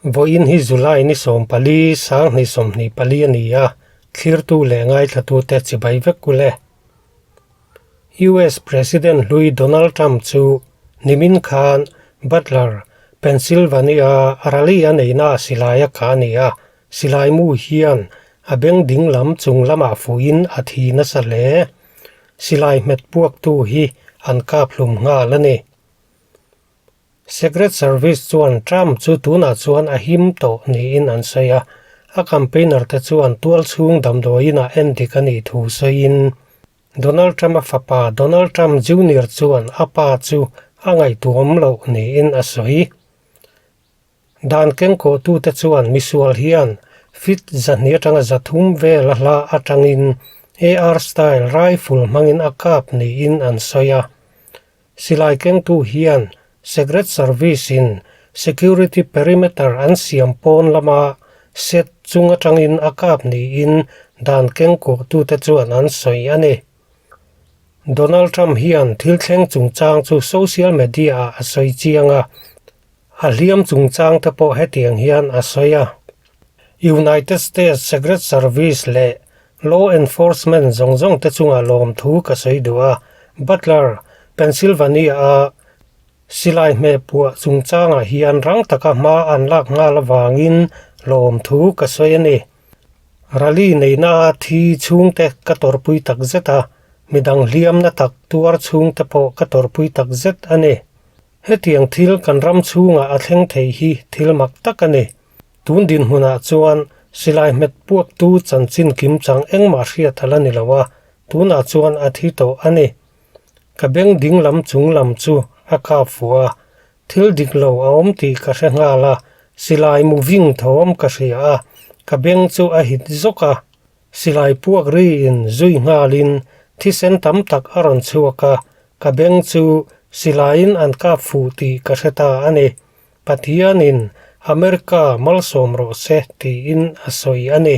Vawiin hi July ni 14, 2024 a ni a, thlirtu leh ngaithlatute chibai vek ule. US President hlui Donald Trump chu nimin khan Butler, Pennsylvania a rally a neihna ah silai a kah a ni a, silai mu hian a beng ding lam chung lamah fuhin a thi nasa hle. Silai hmet puaktu hi an kap hlum nghal a ni. Secret Service chuan Trump chu tunah chuan a him tawh niin an sawi a, a campaigner te chuan tual chhung damdawiinah endik a nih thu sawiin Donald Trump-a fapa Donald Trump Junior chuan a pa chu a ngaihtuahawm loh niin a sawi. Dan kengkawhtute chuan misual hian feet 200 atanga 300 vel a hla atangin AR-style rifle hmangin a kap niin an sawi a. Silai kengtu hian Secret Service-in security perimeter an siam pawn lama set chung atangin a kap niin dan kengkawhtute chuan an sawi a ni. Donald Trump hian thil thleng chungchang chu social media-ah a sawi chiang a, a hliam chungchang te pawh hetiang hian a sawi a. United States Secret Service leh Law enforcement zawng zawng te chungah lawmthu ka sawi duh a, Butler, Pennsylvania-a silai hmeh puah chungchangah hian rang taka hma an lak nghal avangin lawmthu ka sawi a ni. Rally neihna thi chhungte ka tawrhpui tak zet a, midang hliamna tak tuar chhungte pawh ka tawrhpui tak zet a ni. Hetiang thil kan ram chhungah a thleng thei hi thil mak tak a ni. Tun dinhmunah chuan silai hmet puaktu chanchin kimchang engmah hriat a la ni lo a, tunah chuan a thi tawh a ni. Ka beng ding lam chung lam chu a kap fuh a, thil dik lo a awm tih ka hre nghal a, silai moving thawm ka hria a, ka beng chu a hit zawk a. Silai puak riin zui nghalin thisen tam tak a rawn chhuak a, ka beng chu silaiin an kap fuh tih ka hre ta a ni. Pathianin America malsawm rawh se tiin a sawi a ni.